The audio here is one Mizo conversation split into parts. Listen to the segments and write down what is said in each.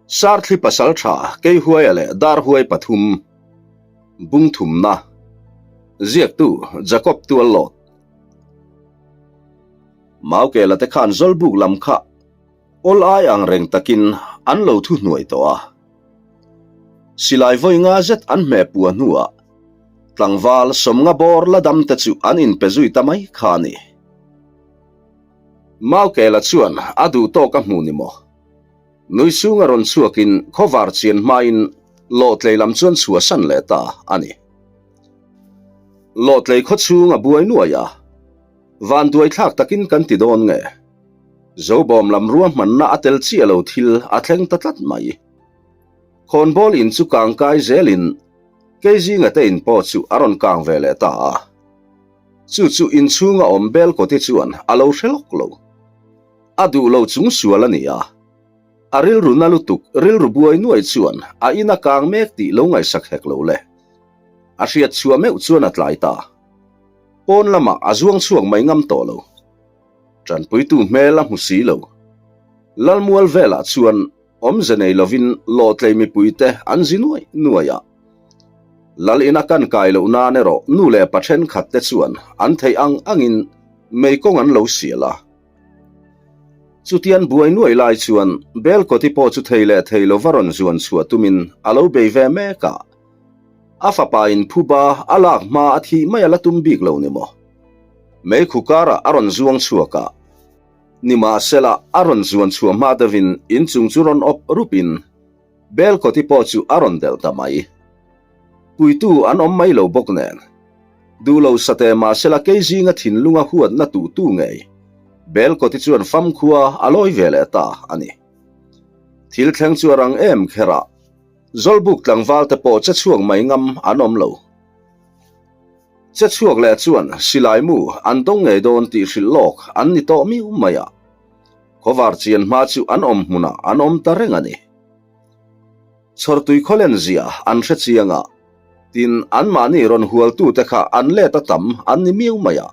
Sarthli pasaltha Keihuaia leh Darhuai pathum Bungthumna Ziaktu Jacob Tuallawt Maukela te khan Zawlbuk lam kha awl ai ang reng takin an lo thu hnuai tawh a. Silai vawi nga zet an hmeh pua hnuah tlangval sawmnga bawr la dam te chu an inpe zui ta mai kha a ni. Maukela chuan a duh tawk a hmu ni maw? Nui chhunga rawn chhuakin khawvar chian hmain Lawhtlei lam chuan chhuahsan leh ta a ni. Lawhtlei khaw chhung a buai nuai a, vanduai thlak takin kan ti dawn nge? Zobawm lam ruahmanna a tel chiah lo thil a thleng ta tlat mai. Khawnbawl in chu kang kai zelin Keizinga te in pawh chu a rawn kang ve leh ta a. Chu chu inchhunga awm Belkawti chuan a lo hre lawk lo. A duh lo chung sual a ni a. A rilru na lutuk rilru buai nuai chuan a in a kang mek tih lo ngaihsak hek lo le. A hriat chhuah meuh chuan a tlai ta. Pawn lamah a zuang chhuak mai ngam tawh lo. Tanpuitu hmel a hmu si lo. Lalmual velah chuan awmze nei lovin lawhtlei mipuite an zi nuai nuai a. Lal ina kan kai loh nan erawh nu leh pa thenkhat te chuan an theih ang angin mei kawng an lo sial a. Chutian buai nuai lai chuan Belkawti pawh chu thei leh thei lova rawn zuan chhuah tumin a lo bei ve mek a. A fapa in phuba a lak hma a thih mai a la tum bik lo ni maw? Meikhu karah a rawn zuang chhuak a. Nimahsela a rawn zuan chhuah hma deuhin inchung chu rawn awp rupin Belkawti pawh chu a rawn delh ta mai. Puitu an awm mai lo bawk nen. Duh lo sate mahsela kei zinga thinlunga huatna tuh tu ngei Belkawti chuan famkhua a lawi ve leh ta a ni. Thil thleng chu a rang em kher a, Zawlbuk tlangval te pawh che chhuak mai ngam an awm lo. Che chhuak leh chuan silai mu an dawng ngei dawn tih hrilh lawk an ni tawh miu mai a. Khawvar chian hma chu an awm hmunah an awm ta reng a ni. Chhawrtui khawlen zia an hre chiang a, tin anmahni rawn hualtute kha an let a tam an ni miau mai a.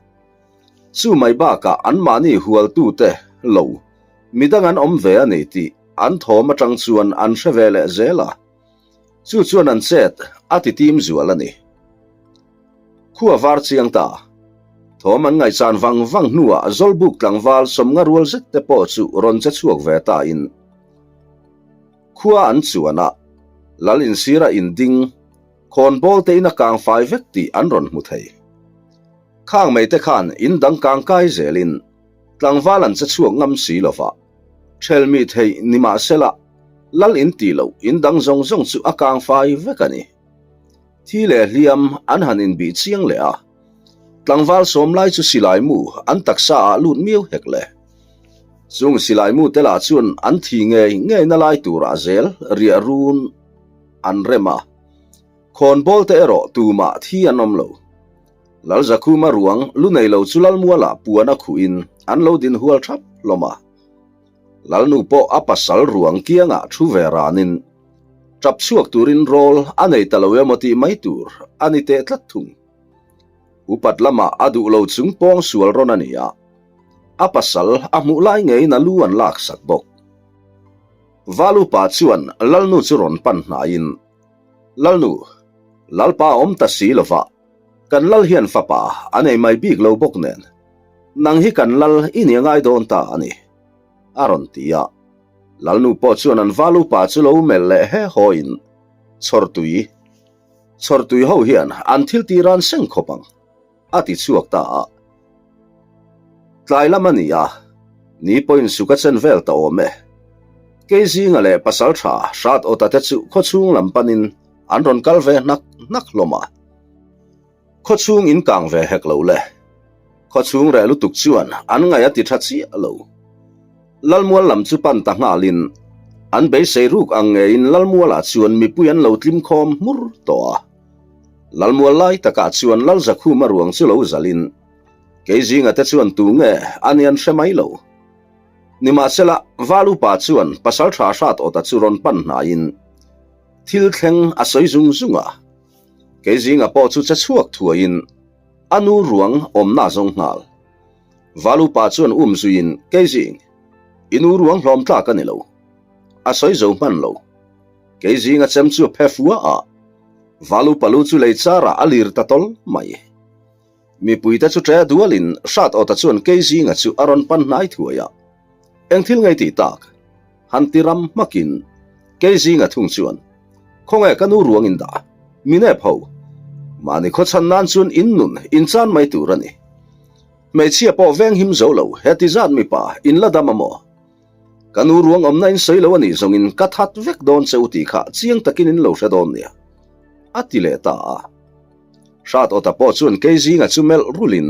Chu mai bakah anmahni hualtute lo midang an awm ve a ni tih an thawm atang chuan an hre ve leh zel a, chu chuan an chet a ti tim zual a ni. Khua var chiang ta. Thawm an ngaihchan vang vang hnuah Zawlbuk tlangval sawmnga rual zet te pawh chu rawn che chhuak ve ta in Khua an chuan a, Lal insira inding, khawnbawl te in a kang fai vek tih an rawn hmu thei. Khang mai te khan in dang kang kai zelin tlangval an che chhuak ngam si lo va, thelmi theih ni mahsela Lal in tih loh in dang zawng zawng chu a kang fai vek a ni. Thi leh hliam an han inbih chiang leh a, tlangval sawm lai chu silai mu an taksa ah lut miau hek le. Chung silai mu te lah chuan an thi ngei ngei na lai turah zel riah run an rem a, khawnbawl te erawh tumah thi an awm lo. Lalzakhuma ruang lu nei lo chu Lalmualah puan a khuh in an lo din hual thap hlawm a. Lalnu pawh a pasal ruang kiangah thu ve ranin tap chhuak turin rawl a nei ta lo emaw tih mai tur a ni teh tlat thung. Upat lamah a duh lo chung pawng sual rawn a ni a, a pasal a hmuh lai ngeiin a lu an lak sak bawk. Valupa chuan Lalnu chu rawn pan hnaiin, Lalnu, Lalpa a awm ta si lova, kan lal hian fapa a nei mai bik lo bawk nen, nang hi kan lal i ni a ngai dawn ta a ni, a rawn ti a. Lalnu pawh chuan an Valupa chu lo melh leh he hawiin, Chhawrtui, Chhawrtui ho hian an thil ti ran seng khawp ang, a ti chhuak ta a. Tlai lam a ni a, ni pawhin suk a chen vel ta awm e. Keizinga leh pasal tha hrat awta te chu khawchhung lam panin an rawn kal ve hnak hnak hlawm a. Khawchhung in kang ve hek lo le. Khawchhung reh lutuk chuan an ngaih a ti tha chiah lo. Lalmual lam chu pan ta nghalin an beisei ruk ang ngeiin Lalmualah chuan mipui an lo tlim khawm hmur tawh a. Lalmual lai takah chuan Lalzakhuma ruang chu lo zalin Keizinga te chuan tu nge a ni an hre mai lo. Nimahsela, Valupa chuan pasaltha hrat awta chu rawn pan hnaiin thil thleng a sawi zung zung a. Keizinga pawh chu che chhuak thuaiin a nu ruang awmna zawng nghal. Valupa chuan um zuiin, Keizing, i nu ruang hlawm tlak a ni lo. A sawi zo hman lo. Kei zinga chem chu a phe fua a, Valu palu chu lei charah a lir ta tawl mai. Mipuite chu ṭe dualin hrat awta chuan kei zinga chu a rawn pan hnai thuai a. Eng thil ngei tih tak? Han ti ram hmakin kei zinga thung chuan, Khawnge ka nu ruang in dah? Mi nep ho. Mahni khawchhan nan chuan in nun in chan mai tur a ni. Hmeichhia pawh veng him zo lo heti zat mipa in la dam a maw? Ka nu ruang awmna in sawi lo a nih zawngin ka that vek dawn che u tih kha chiang takin in lo hre dawn nia, a ti leh ta a. Hrat awta pawh chuan Keizinga chu melh rulin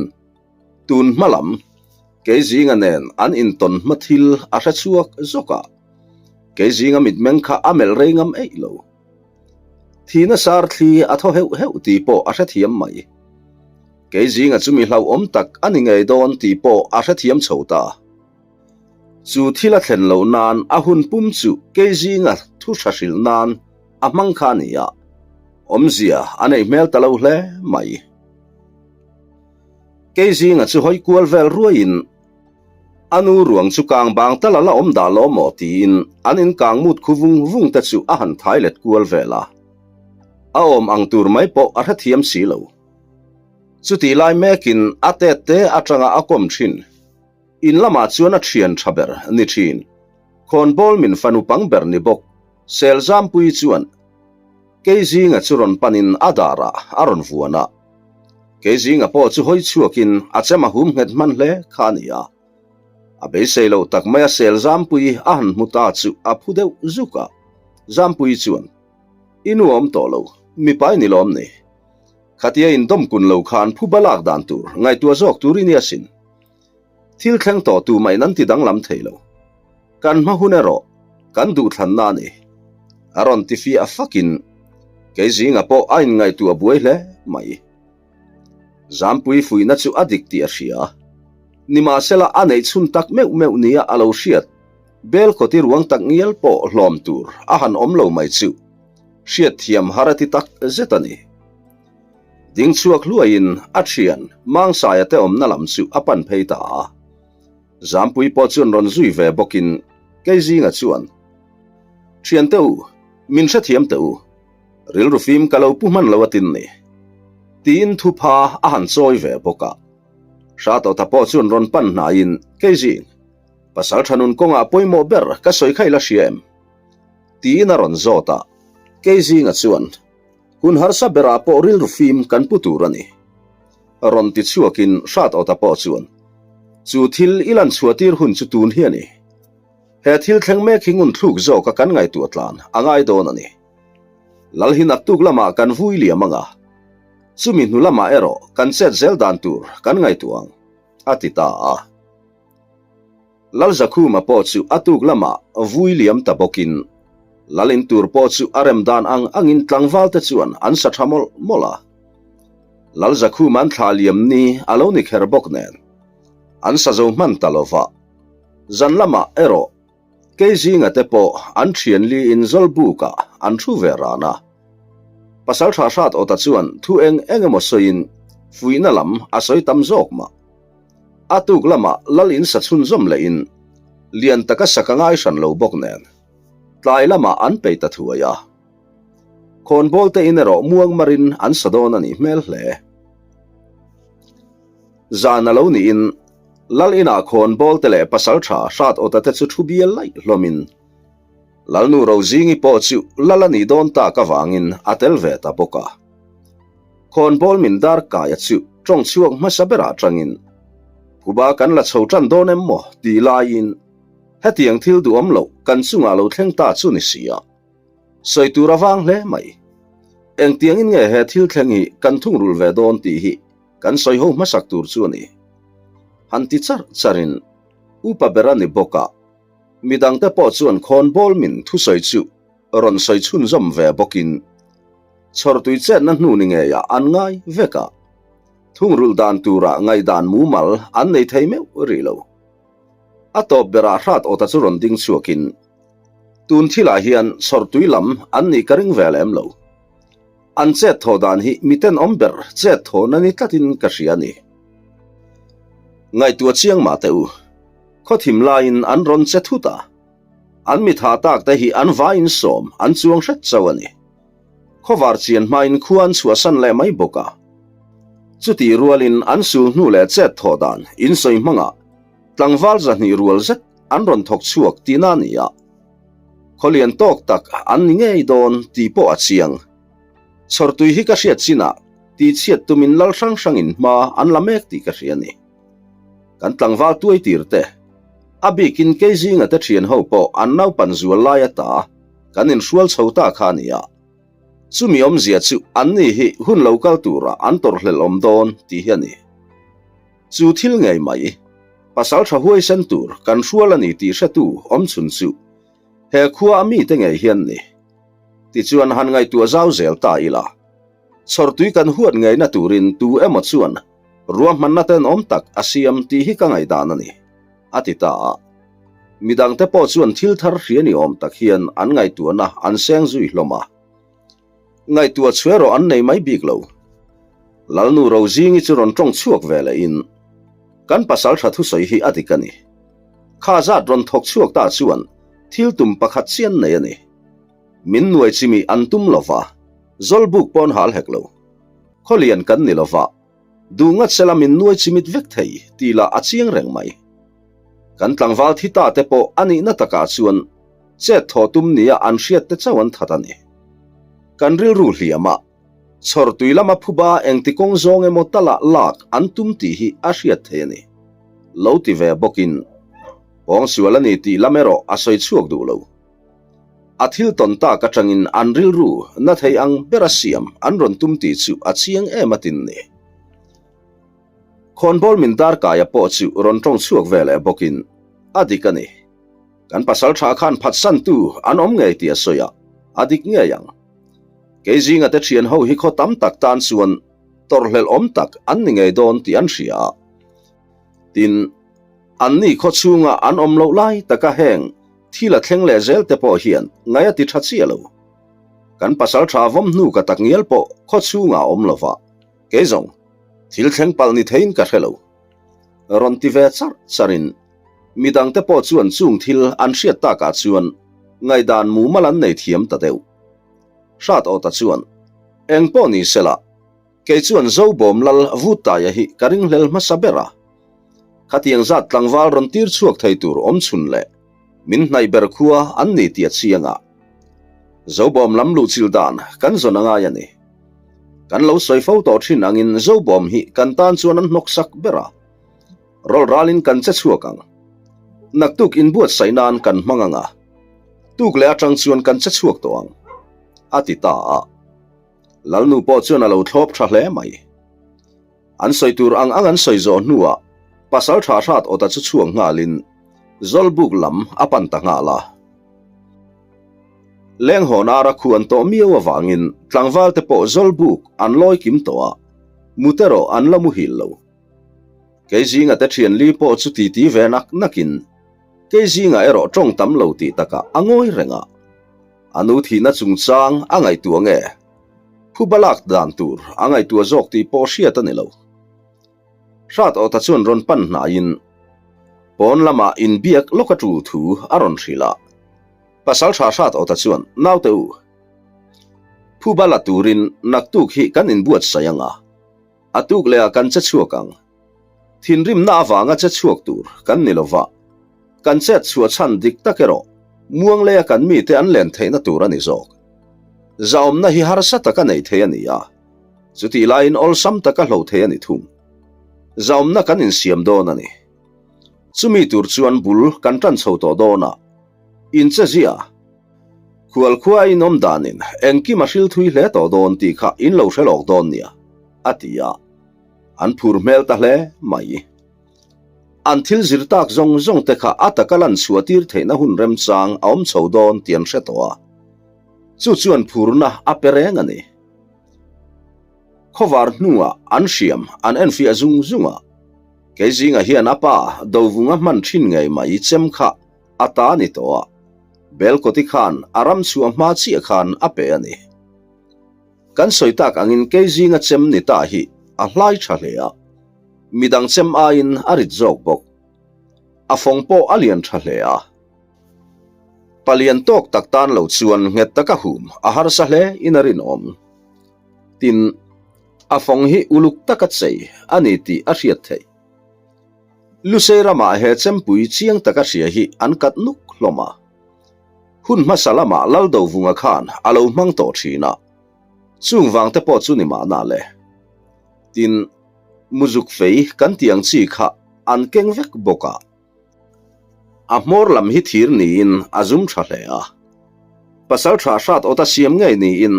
tun hma lam Keizinga nen an intawn hma thil a hre chhuak zawk a, Keizinga mitmeng kha a melh rei ngam eih lo. Thihna sar thli a thaw heuh heuh tih pawh a hrethiam mai. Keizinga chu mi hlauhawm tak a ni ngei dawn tih pawh a hrethiam chho ta. Chu thil a thlen loh nan a hun pum chu kei zinga thu hra hrilh nan a hmang kha a ni a, awmzia a neih hmel ta lo hle mai. Kei zinga chu hawi kual vel ruaiin a nu ruang chu kang bang tal a la awm dah lo maw tiin an in kang mut khu vung vung te chu a han thai let kual vel a, a awm ang tur mai pawh a hrethiam si lo. Chutih lai mekin a tet te atanga a kawm thin. In lamah chuan a thian tha ber ni thin. Khawnbawl min fanu pang ber ni bawk Selzampuii chuan Keizinga chu rawn panin a darah a rawn vuan a. Keizinga pawh chu hawi chhuakin a chem a hum nghet hman hle kha a ni a. A beisei loh tak maia Selzampuii a han hmu ta chu a phu deuh zuk a. Zampuii chuan, I nu a awm tawh lo, mipa i ni lawm ni? Khatia indawm kun lo khan phuba lak dan tur ngaihtuah zawk tur i ni asin. Thil thleng tawh tu mah in an ti danglam thei lo. Kan hma hun erawh kan duhthlanna a ni. A rawn ti fiah fakin kei zinga pawh a inngaihtuah buai hle mai. Zampui fuihna chu a dik tih a hria. Nimahsela a neih chhun tak meuh meuh nia a lo hriat bel kawti ruang tak ngial pawh hlawm tur a han awm lo mai chu hriatthiam har a ti tak zet a ni. Ding chhuak hluaiin a thian Mangsaia te awmna lam chu a pan phei ta a. Zampui pawh chuan rawn zui ve bawkin Keizinga chuan, Thiante u, min hrethiam teh u, rilru fim ka lo pu hman lo a tin ni, tiin thupha a han chawi ve bawk a. Hratawta pawh chuan rawn pan hnaiin, Keizing, pasal tha nun kawngah pawimawh ber ka sawi kha i la hria em? Tiin a rawn zawt a. Keizinga chuan, Hun harsa berah pawh rilru fim kan pu tur a ni. Rawn ti chhuakin hrat awta pawh chuan, Chu thil i lan chhuahtir hun chu tun hi a ni. He thil thleng mek hi ngun thluk zawka kan ngaihtuah tlan a ngai dawn a ni. Lal hi naktuk lamah kan vui liam ang a, chumi hnu lamah erawh kan chet zel dan tur kan ngaihtuah ang, a ti ta a. Lalzakhuma pawh chu a tuk lamah vui liam ta bawkin Lal in tur pawh chu a rem dan ang angin tlangval te chuan an sa tha mawlh mawlh a. Lalzakhuma an thlah liam ni a lo ni kher bawk nen an sa zo hman ta lova. Zan lamah erawh Keizinga te pawh an thian li in Zawlbukah an thu ve ran a. Pasal tha hrat awta chuan thu eng eng emaw sawiin fuihna lam a sawi tam zawk mah. A tuk lamah lal in sa chhunzawm lehin lian taka sak a ngai hran lo bawk nen tlai lamah an pei ta thuai a. Khawnbawl te in erawh muang marin an sa dawn a nih hmel hle. Zan a lo niin lal inah khawnbawl te leh pasal tha hrat awta te chu thu bial laih hlawmin Lalnu Rozingi pawh chu lal a nih dawn tak avangin a tel ve ta bawk a. Khawnbawl min dar kaia chu tawng chhuak hmasa berah tangin, Phuba kan la chho tan dawn em maw? tih laiin hetiang thil duhawm loh kan chungah lo thleng ta chu ni si a. Sawi tur a vang hle mai. Engtiangin nge he thil thleng hi kan thungrul ve dawn tih hi kan sawi ho hmasak tur chu a ni. Han ti char charin upa ber a ni bawk a. Midangte pawh chuan khawnbawl min thusawi chu rawn sawi chhunzawm ve bawkin chhawrtui chetna hnu ni ngeiah an ngai vek a, thungrulh dan turah ngaihdan mumal an nei thei meuh rih lo. A tawp berah hrat awta chu rawn ding chhuakin, Tun thilah hian chhawrtui lam an nih ka ring ve lem lo. An chet thaw dan hi miten awm ber chet thawhna ni tlatin ka hria a ni. Ngaihtuah chiang mah teh u. Khaw thim laiin an rawn che thut a. An mi tha tak te hi an vaiin sawm an chuang hret chauh a ni. Khawvar chian hmain khua an chhuahsan leh mai bawk a. Chutih rualin an sul hnu leh chet thawh dan insawi hmangah tlangval 200 rual zet an rawn thawk chhuak tihna a ni a. Khawlian tawk tak an ni ngei dawn tih pawh a chiang. Chhawrtui hi ka hriat chinah tihchhiat tumin lal hrang hrangin hma an la mek tih ka hria a ni. Kan tlangval tuai tir te, a bikin kei zinga te thian ho pawh an naupan zual lai ata kan inhrual chho ta kha a ni a. Chumi awmzia chu anni hi hun lo kal tura an tawrhhlelh awm dawn tih hi a ni. Chu thil ngei mai, pasal tha huaisen tur kan hrual a ni tih hretu awmchhun chu he khua a mite ngei hian ni. Tichuan han ngaihtuah zau zel ta ila, chhawrtui kan huat ngeina turin tu emaw chuan ruahmanna tenawm tak a siam tih hi ka ngaihdan a ni, a ti ta a. Midangte pawh chuan thil thar hria ni awm tak hian an ngaihtuahna an seng zui hlawm a. Ngaihtuah chhu erawh an nei mai bik lo. Lalnu Rozingi chu rawn tawng chhuak ve lehin, Kan pasal tha thusawi hi a dik a ni. Kha zat rawn thawk chhuak ta chuan thil tum pakhat chian nei a ni. Min nuai chimi an tum lo va, Zawlbuk pawn hal hek lo. Khawlian kan ni lo va, duh ngat sela min nuai chimit vek thei tih lah a chiang reng mai. Kan tlangval thi ta te pawh a nihna takah chuan chet thawh tum nia an hriat te chauh an that a ni. Kan rilru hliamah chhawrtui lama phuba engti kawng zawng emaw talah lak an tum tih hi a hriat thei a ni. Lo ti ve bawkin pawngsual a ni tih lam erawh a sawi chhuak duh lo. A thil tawn tak atangin an rilru na thei ang bera siam an rawn tum tih chu a chiang em a tin ni. Khawnbawl min dar kaia pawh chu rawn tawng chhuak ve leh bawkin a dik a ni. Kan pasal tha khan phatsantu an awm ngei tih a sawi a, a dik ngei ang. Kei zinga te thian ho hi khaw tam tak tan chuan tawrhhlelh awm tak an ni ngei dawn tih an hria a. Tin, anni khaw chhunga an awm loh lai taka heng thil a thleng leh zel te pawh hian ngaih a ti tha chiah lo. Kan pasal tha vawm hnu ka tak ngial pawh khaw chhungah a awm lo va, kei zawng thil thleng palh ni theiin ka hre lo. Rawn ti ve char charin midangte pawh chuan chung thil an hriat takah chuan ngaihdan mumal an nei thiam ta deuh. Hrat awta chuan, Eng pawh ni sela, kei chuan Zobawm lal Vutaia hi ka ringhlel hmasa ber a. Khatiang zat tlangval rawn tir chhuak thei tur awm chhun leh min hnaih ber khua an ni tih a chiang a. Zobawm lam luhchilh dan kan zawn a ngai a ni. Kan lo sawi fo tawh thin angin Zobawm hi kan tan chuan an hnawksak ber a. Rawlh ralin kan che chhuak ang. Naktuk inbuatsaih nan kan hmang ang a, tuk leh atang chuan kan che chhuak tawh ang, a ti ta a. Lalnu pawh chuan a lo thlawp tha hle mai. An sawi tur ang ang an sawi zawh hnuah pasal tha hrat awta chu chhuak nghalin Zawlbuk lam a pan ta nghal a. Lenghawn ara khu an tawh miau avangin tlangvalte pawh Zawlbuk an lawi kim tawh a, mut erawh an la muhil lo. Kei zinga te thian li pawh chu titi ve nak nakin kei zinga erawh tawng tam lo tih takah a ngawi reng a. A nu thihna chungchang a ngaihtuah nge? Phuba lak dan tur a ngaihtuah zawk tih pawh hriat a ni lo. Hrat awta chuan rawn pan hnaiin pawn lamah inbiak lawk a tul thu a rawn hrilh a. Pasal tha hrat awta chuan naute u, phuba la turin naktuk hi kan inbuatsaih ang a. A tuk leh ah kan che chhuak ang. Thinrimna avanga che chhuak tur kan ni lova, kan chet chhuah chhan dik tak erawh muang leia kan mite an len theihna tur a ni zawk. Zahawmna hi harsa taka neih theih a ni a, chutih laiin awlsam taka hlo theih a ni thung. Zahawmna kan insiam dawn a ni. Chumi tur chuan bul kan tan chho tawh dawn a, inche zia. Khualkhua a inawm danin engkim a hril thui hle tawh dawn tih kha in lo hre lawk dawn nia, a ti a. An phur hmel ta hle mai. An thil zir tak zawng zawng te kha a taka lan chhuah tir theihna hun remchang a awm chho dawn tih an hre tawh a. Chu chuan phurna a pe reng a ni. Khawvar hnuah an hriam an enfiah zung zung a. Kei zingah hian a pa Dovunga hman thin ngei mai chem kha a ta a ni tawh a, Belkawti khan a ram chhuah hma chiah khan a pe a ni. Kan sawi tak angin kei zinga chem ni ta hi a hlai tha hle a, midang chem aiin a rit zawk bawk. A fawng pawh a lian tha hle a. Palian tawk tak tan lo chuan nghet taka hum a harsa hle in a rinawm. Tin, a fawng hi uluk taka chei a ni tih a hriat theih. Lusei ramah he chempui chiang taka hria hi an kat nuk hlawm a. Hun hmasa lamah Laldovunga khan a lo hmang tawh thin a, chung vang te pawh chu ni mahna le. Tin, muzuk fei kan tih ang chi kha an keng vek bawk a. A hmawr lam hi thir niin a zum tha hle a. Pasal tha hrat awta siam ngei niin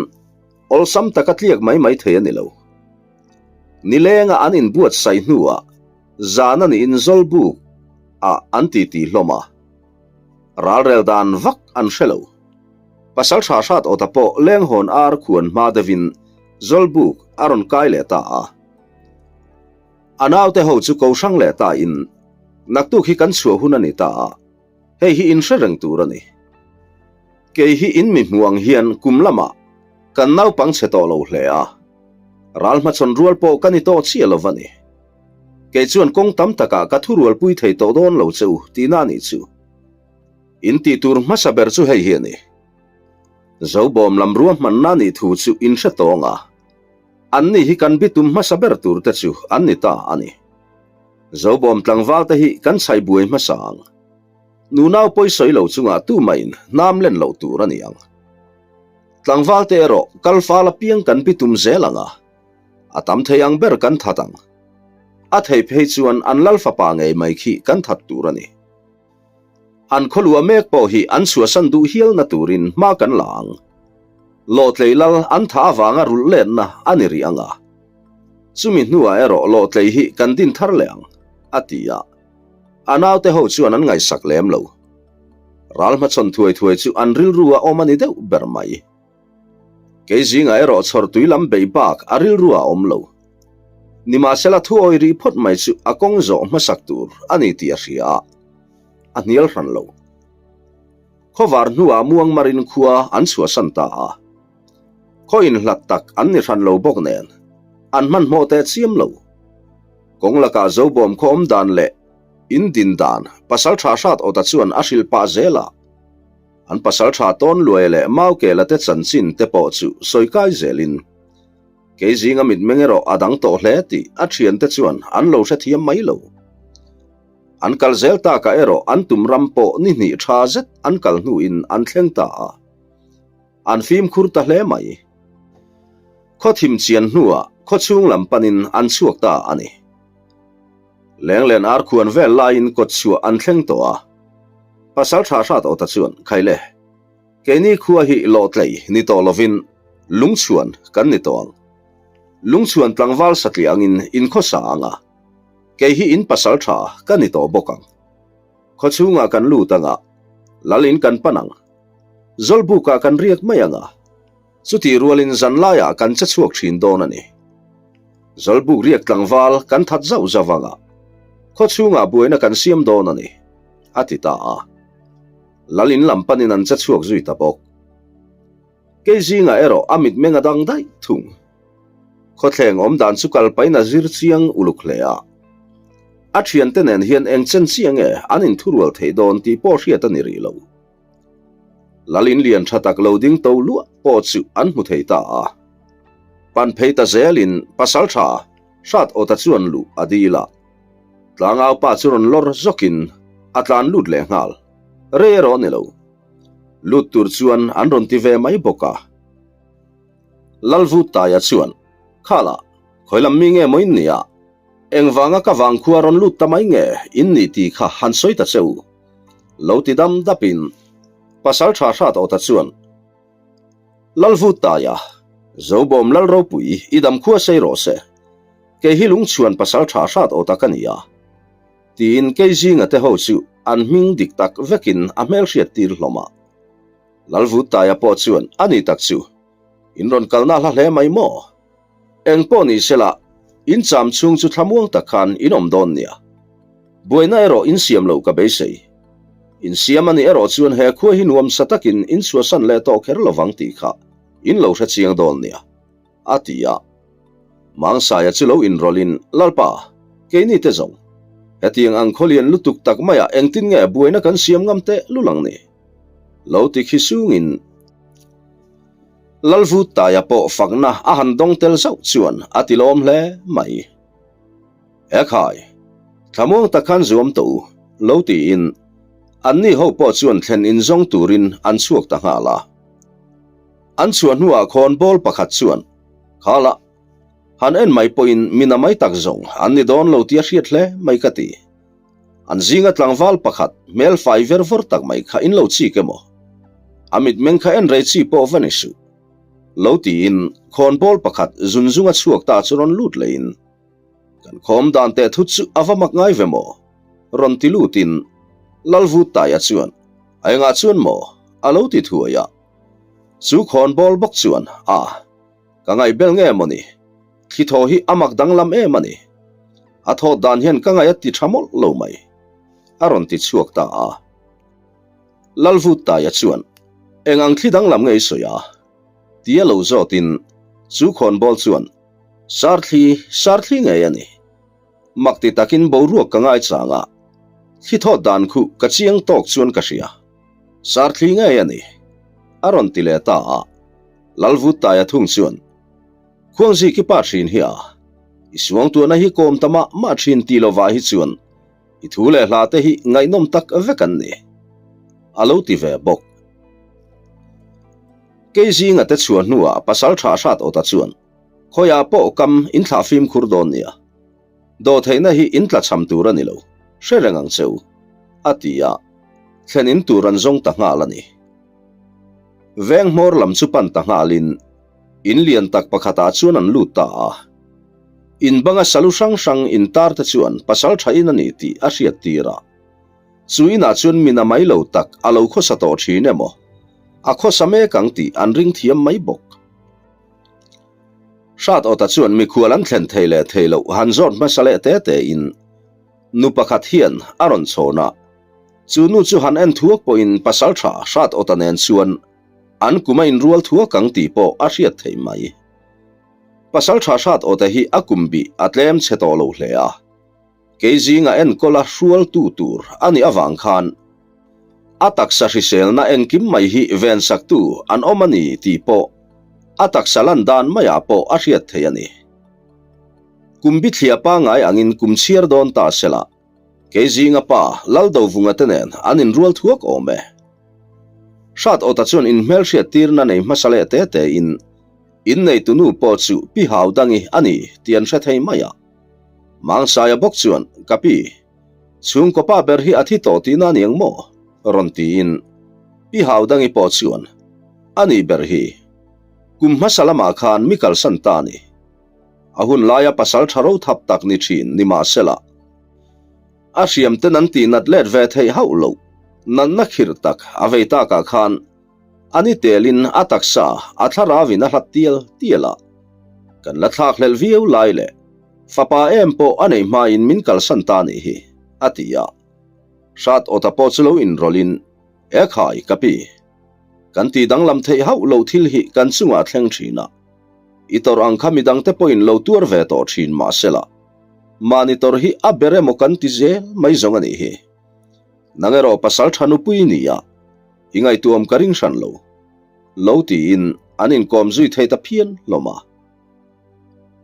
awlsam taka tliak mai mai thei a ni lo. Nilenga an inbuatsaih hnuah zan a niin Zawlbuk ah an titi hlawm a. Ralrel dan vak an hre lo. Pasal tha hrat awta pawh lenghawn ar khuan hma deuhin Zawlbuk a rawn kai leh ta a. A naute ho chu ko hrang leh ta in naktuk hi kan chhuah hun a ni ta a, hei hi in hre reng tur a ni. Kei hi in mi hmu ang hian kum lamah kan naupang chhe tawh lo hle a, ral hmachhawn rual pawh ka ni tawh chiah lo va ni. Kei chuan kawng tam takah ka thurualpui thei tawh dawn lo che u tihna a nih chu. In tih tur hmasa ber chu hei hi a ni. Zobawm lam ruahmanna nih thu chu in hre tawng a. Anni hi kan bitum hmasa ber tur te chu an ni ta a ni. Zobawm tlangval te hi kan chhai buai hmasa ang. Nunau pawi sawi lo chungah tumahin hnam len loh tur a ni ang. Tlangval te erawh kal fal apiang kan bitum zel ang a, a tam thei ang ber kan that ang. A thei phei chuan an lal fapa ngei mai khi kan that tur a ni. An khawluah mek pawh hi an chhuahsan duh hialna turin hma kan la ang. Lawhtlei lal an tha avanga rulh letna a ni rih ang a. Chumi hnuah erawh lawhtlei hi kan din thar leh ang, a ti a. A naute ho chuan an ngaihsak lem lo. Ral hmachhawn thuai thuai chu an rilru a awm a ni deuh ber mai. Kei zingah erawh chhawrtui lam beih bak a rilru a awm lo. Nimahsela thu awi rih phawt mai chu a kawng zawh hmasak tur a ni tih a hria a, a hnial hran lo. Khawvar hnuah Muangmarin khua an chhuahsan ta a. Khaw inhlat tak an ni hran lo bawk nen an hmanhmawh teh chiam lo. Kawng lakah Zobawm khaw awm dan leh in din dan pasal tha hrat awta chuan a hrilh pah zel a. An pasal tha tawn luai leh Maukela te chanchin te pawh chu sawi kai zelin kei zinga mitmeng erawh a dang tawh hle tih a thiante chuan an lo hrethiam mai lo. An kal zel takah erawh an tum ram pawh ni hnih tha zet an kal hnuin an thleng ta a. An fimkhur ta hle mai. Khaw thim chian hnuah khaw chhung lam panin an chhuak ta a ni. Lenglen ar khuan vel laiin kawt chhuah an thleng tawh a. Pasal tha hrat awta chuan, Khaile, keini khua hi lawhtlei ni tawh lovin lungchhuan kan ni tawh ang. Lungchhuan tlangval satliah angin in khawsa ang a, kei hi in pasal tha ka ni tawh bawk ang. Khaw chhungah kan lut ang a, lal in kan pan ang. Zawlbukah kan riak mai ang a, chutih rualin zanlaiah kan che chhuak thin dawn a ni. Zawlbuk riak tlangval kan that zauh zauh ang a, khaw chhungah buaina kan siam dawn a ni, a ti ta a. Lal in lam panin an che chhuak zui ta bawk. Kei zingah erawh a mitmeng a dang daih thung. Khawthleng awm dan chu kal pahin a zir chiang uluk hle a. A thiante nen hian eng chen chiah nge an inthurual theih dawn tih pawh hriat a ni rih lo. Lal in lian tha tak lo ding to luah pawh chu an hmu thei ta a. Pan phei ta zelin pasal tha hrat awta chuan luh a dil a. Tlangau pa chu rawn lawr zawkin a tlan lut leh nghal. Rei erawh a ni lo. Lut tur chuan an rawn ti ve mai bawk a. Lalvutaia chuan, Khala, khawi lam mi nge maw in nia? Engvanga ka vangkhua rawn lut ta mai nge in ni tih kha han sawi ta che u. Lo ti dam dapin pasal tha hrat awta chuan, Lalvutaia, Zobawm Lal ropui i dam khua sei rawh se. Kei hi lungchhuan pasal tha hrat awta ka ni a. Tiin kei zinga te ho chu an hming dik tak vekin a hmelhriat tir hlawm a. Lalvutaia pawh chuan a ni tak chu in rawn kalna hla hle mai maw? Eng pawh ni sela, in cham chhung chu thlamuang tak khan in awm dawn nia. Buaina erawh in siam loh ka beisei. In siam a nih erawh chuan he khua hi nuam sa takin in chhuahsan leh tawh kher lovang tih kha in lo hre chiang dawn nia, a ti a. Mangsaia chu lo inrawlhin, Lalpa, keini te zawng, hetiang ang khawlian lutuk tak maiah engtin nge buaina kan siam ngam teh lul ang ni? Lo ti khi sungin Lalvuttaia pawh fakna a han dawng tel zauh chuan a ti lawm hle mai. Ekhai, thlamuang tak khan zuam tawh u, lo tiin anni ho pawh chuan thlen inzawng turin an chhuak ta nghal a. An chhuah hnuah khawnbawl pakhat chuan, Khala, han en mai pawhin mi namai tak zawng an ni dawn lo tih a hriat hle mai ka ti. An zinga tlangval pakhat hmel fai ver vawr tak mai kha in lo chik emaw? A mitmeng kha en rei chi pawh va ni suh. Lo tiin khawnbawl pakhat zun zunga chhuak ta chu rawn lut leiin, Kan khawm dan teh thut chu a va mak ngai ve maw? Rawn ti lutin Lalvuttaia chuan, A engah chuan maw? a lo ti thuai a. Chu khawnbawl bawk chuan, A, ka ngaihbel nge maw ni? Thli thaw hi a mak danglam em a ni. A thawt dan hian ka ngaih a ti tha mawlh lo mai, a rawn ti chhuak ta a. Lalvuttaia chuan, Eng ang thli danglam nge i sawi a? Tia lo zawtin chu khawnbawl chuan, Sarthli, sarthli ngei a ni. Mak ti takin boruak ka ngaichang a, thli thawt dan khu ka chiang tawk chuan ka hria. Sarthli ngei a ni, a rawn ti leh ta a. Lalvuttaia thung chuan, Khuangziki pa thin hi a, i suangtuahna hi kawm ta mah mah thin tih lovah hi chuan i thu leh hla te hi ngaihnawm tak vek an ni, a lo ti ve bawk. Kei zinga te chhuah hnuah pasal tha hrat awta chuan khawiah pawh kam in thlah fimkhur dawn nia, dawhtheihna hi in tlachham tur a ni lo, hre reng ang che u, a ti a, thlen in tur an zawng ta nghal a ni. Veng hmawr lam chu pan ta nghalin In lian tak pakhatah chuan an lut ta a. In banga salu hrang hrang intar te chuan pasal tha in a ni tih a hriat tir a. Chu inah chuan mina mai lo tak a lo khawsa tawh thin emaw, a khawsa mek ang tih an ring thiam mai bawk. Hrat awta chuan mikhual an thlen thei leh thei loh han zawt hmasa leh te te in nu pakhat hian a rawn chhawn a. Chu nu chu han en thuak pawhin pasal tha Hrat awta nen chuan An kum a inrual thuak ang tih pawh a hriat theih mai. Pasal tha hrat awte hi a kum bih a tlem chhe tawh lo hle a. Kei zinga enkawla hrualtu tur a nih avang khan a taksa hriselna engkim mai hi vensaktu an awm a ni tih pawh a taksa lan dan maiah pawh a hriat theih a ni. Kum bithliah pangngai angin kum chhiar dawn ta sela. Kei zinga pa Laldovunga te nen an inrual thuak awm e. Hrat awta chuan inhmelhriat tirna nei hmasa leh te te in inneitu nu pawh chu Pi Haudangi a ni tih an hre thei mai a. Mangsaia bawk chuan, Ka pi, chhungkaw pa ber hi a thi tawh tihna a ni ang maw? rawn tiin Pi Haudangi pawh chuan, A nih ber hi, kum hmasa lamah khan mi kalsan ta a ni. A hun laia pasal tha ro thap tak ni thin ni mahsela, a hriam ten an tih nat let ve theih hauh loh natna khirh tak a vei takah khan a ni telin a taksa a thlarau in a hlat tial tial a, kan la thlak hlelh viau lai leh fapa em pawh a neih hmain min kalsan ta nih hi, a ti a. Hrat awta pawh chu lo inrawlhin, Ekhai, ka pi, kan tih danglam theih hauh loh thil hi kan chungah a thleng thin a, I tawrh ang kha midangte pawhin lo tuar ve tawh thin mahsela, mahni tawrh hi a ber emaw kan ti zel mai zawng a nih hi. Nang erawh pasal tha nupui i nia, i ngaihtuam ka ring hran lo. Lo tiin an inkawm zui thei ta phian hlawm a.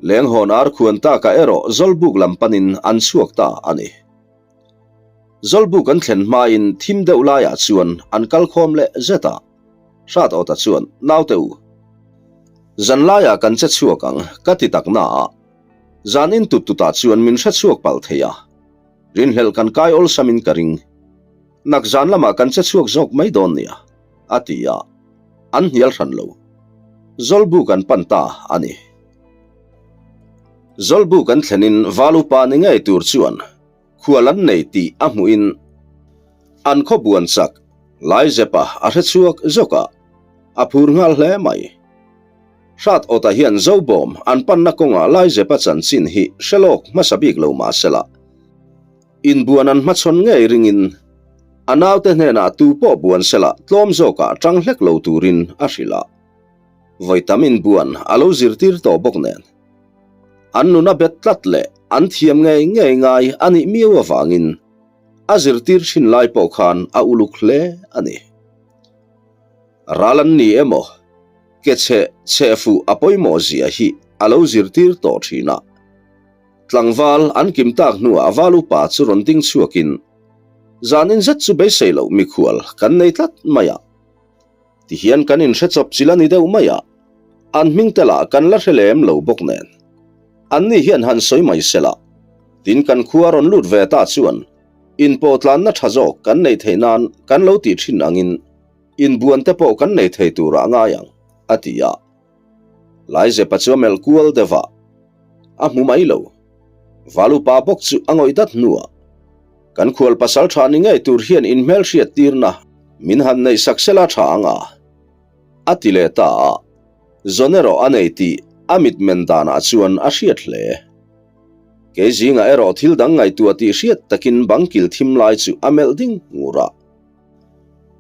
Lenghawn ar khuan takah erawh Zawlbuk lam panin an chhuak ta a ni. Zawlbuk an thlen hmain thim deuh laiah chuan an kal khawm leh zet a. Hrat awta chuan, Naute u, zan laiah kan che chhuak ang, ka ti tak na a. Zan in tut tutah chuan min hre chhuak palh thei a. Rinhlelh kan kai awlsamin ka ring. Nak zan lamah kan che chhuak zawk mai dawn nia, a ti a. An hnial hran lo. Zawlbuk an pan ta a ni. Zawlbuk an thlenin val upa ni ngei tur chuan khual an nei tih a hmuhin an khaw buan chak Laizepa a hre chhuak zawk a, a phur nghal hle mai. Hrat awta hian Zobawm an panna kawngah Laizepa chanchin hi hre lawk hmasa bik lo mah sela, inbuan an hmachhawn ngei ringin a naute hnenah tu pawh buan sela tlawm zawkah tang hlek lo turin a hrilh a. Vawi tam inbuan a lo zirtir tawh bawk nen. An nuna bet tlat leh an thiam ngei ngei ngai a nih miau avangin a zirtir thin lai pawh khan a uluk hle a ni. Ral an ni emaw, ke chhe chhe fuh a pawimawh zia hi a lo zirtir tawh thin a. Tlangval an kim tak hnuah val upa chu rawn ding chhuakin, Zanin zet chu beisei loh mikhual kan nei tlat mai a. Tihian kan inhre chawp chil a ni deuh mai a, an hming te lah kan la hre lem lo bawk nen. Anni hian han sawi mai se la, tin kan khua rawn lut ve ta chuan inpawhtlanna tha zawk kan neih theih nan kan lo tih thin angin inbuan te pawh kan nei thei turah ngai ang, a ti a. Laizepa chu a melh kual deuh a, a hmu mai lo. Valupa bawk chu a ngawih dat hnuah, Kan khual pasal tha ni ngei tur hian inhmelhriat tirna min han neih sak sela tha ang a, a ti leh ta a. Zawn erawh a nei tih a mitmen danah chuan a hriat hle. Kei zingah erawh thil dang ngaihtuah tih hriat takin bang kil thim lai chu a melh ding ngur a.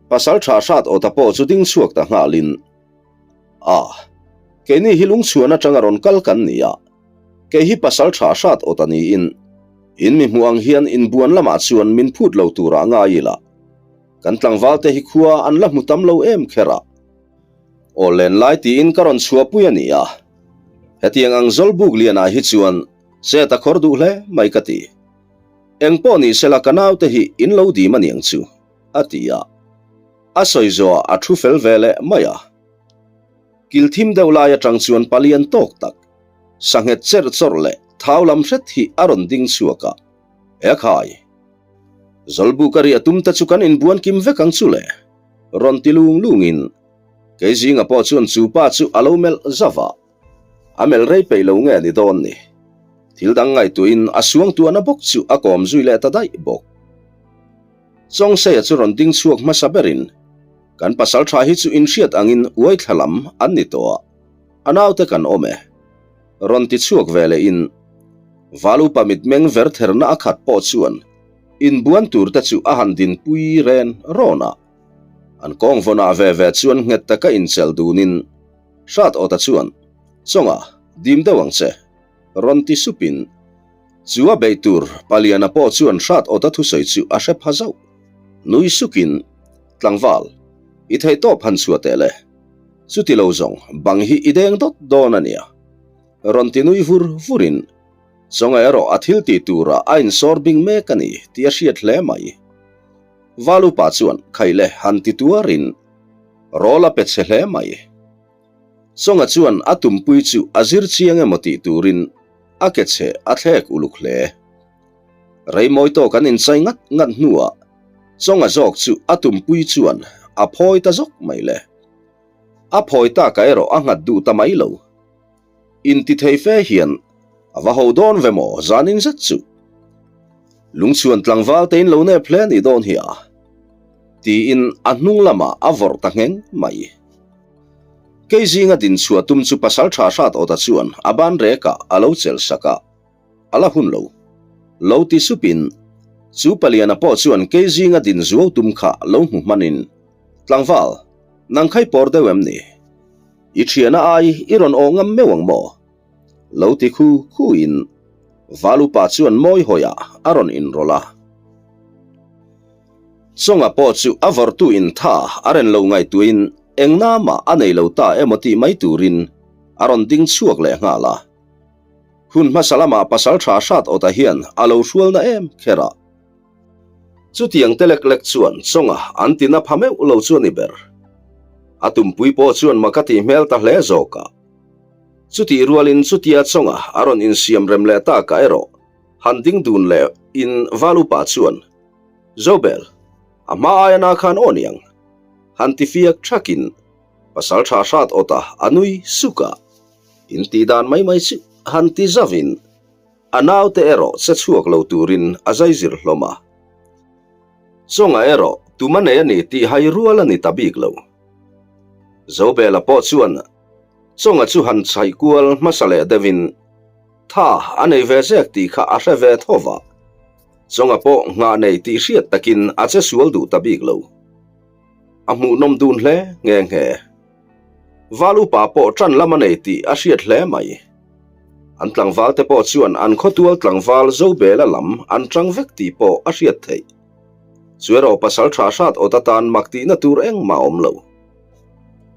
Pasal tha hrat awta pawh chu ding chhuak ta nghalin, A, keini hi lungchhuan atanga rawn kal kan ni a, kei hi pasal tha hrat awta niin, in mi hmuh ang hian inbuan lamah chuan min phut lo turah ngai ila, kan tlangvalte hi khua an la hmu tam lo em kher a. Aw len lai tiin ka rawn chhuahpui a ni a, hetiang ang zawlbuk lianah hi chuan chet a khawr duh hle mai ka ti. Engpawh ni sela ka naute hi in lo dim a niang chu, a ti a. A sawi zawhah a thu fel ve leh mai a. Kil thim deuh lai atang chuan palian tawk tak, sanghet cherh chawrh leh thau lam hret hi a rawn ding chhuak a, Ekhai! Zawlbuk a riah tum te chu kan inbuan kim vek ang chu le, rawn ti lung lungin kei zinga pawh chuan chu pa chu a lo melh zauh a. A melh rei peih lo nge ni dawn ni? Thil dang ngaihtuahin a suangtuahna bawk chu a kawm zui leh ta daih bawk. Chawngseia chu rawn ding chhuak hmasa berin, Kan pasal tha hi chu inhriat angin uai thla lam an ni tawh a, a naute kan awm e. Rawn ti chhuak ve lehin, Val upa mitmeng ver therna a khat pawh chuan inbuan turte chu a han dinpui ren rawn a. An kawng vawnah ve ve chuan nghet taka inchelh dunin, Hrat awta chuan, Chawnga, dim deuh ang che, rawn ti supin, Chu a beih tur Paliana pawh chuan hrat awta thusawi chu a hre pha zauh. Nui sukin, Tlangval, i theihtawp han chhuah teh le. Chuti lo zawng bang hi i deng dawt dawn a nia. Rawn ti nui vur vurin, Chawnga erawh a thil tih turah a insawr bing mek a ni tih a hriat hle mai. Val upa chuan khaile han ti tuarin rawl a pe chhe hle mai. Chawnga chuan a tumpui chu a zir chiang emaw tih turin a ke chhe a thlek uluk hle. Reimawi tawk an inchai ngat ngat hnuah Chawnga zawk chu a tumpui chuan a phawi ta zawk mai le. A phawi takah erawh a nghat duh ta mai lo. Inti thei fe hian a va ho dawn ve maw zanin zet chu. Lungchhuan tlangval te in lo nep hle ni dawn hi a. Tiin a hnung lamah a vawrh ta ngheng mai. Kei zinga din chhuah tum chu pasal tha hrat awta chuan a ban rekah a lo chelh sak a, a la hun lo. Lo ti supin chu paliana pawh chuan kei zinga din zuau tum kha lo hmu hmanin, Tlangval, nang khai pawr deuh em ni? I thiana ai i rawn aw ngam meuh ang maw? Lo ti khu khuin Val upa chuan mawi hawiah a rawn inrawlh a. Chawnga pawh chu a vawrhtu in tha a ren lo ngaihtuahin eng namah a nei lo ta emaw tih mai turin a rawn ding chhuak leh nghal a. Hun hmasa lamah pasal tha hrat awta hian a lo hrualna em kher a. Chutiang te lek lek chuan Chawnga an tina pha meuh lo chu a ni ber. A tumpui pawh chuan mak a tih hmel ta hle zawk a. Chutih rualin chutia Chawnga a rawn insiam rem leh takah erawh han ding dun leh in Val upa chuan, Zobel, a hma aia na khan aw niang. Han ti fiak thakin pasal tha hrat awta a nui suk a, in tih dan mai mai chu han ti zavin a naute erawh che chhuak lo turin a zai zir hlawm a. Chawnga erawh tuma nei a ni tih hai rual a ni ta bik lo. Zobela pawh chuan Chawnga chu han chhaih kual hmasa leh deuhin tha a nei ve zek tih kha a hre ve tho va. Chawnga pawh nghah nei tih hriat takin a che sual duh ta bik lo. A hmuhnawm dun hle nghe nghe. Val upa pawh ṭan lam a nei tih a hriat hle mai. An tlangval te pawh chuan an khawtual tlangval Zobela lam an ṭang vek tih pawh a hriat theih. Chu erawh pasal ṭha hrat awt atan mak tihna tur engmah a awm lo.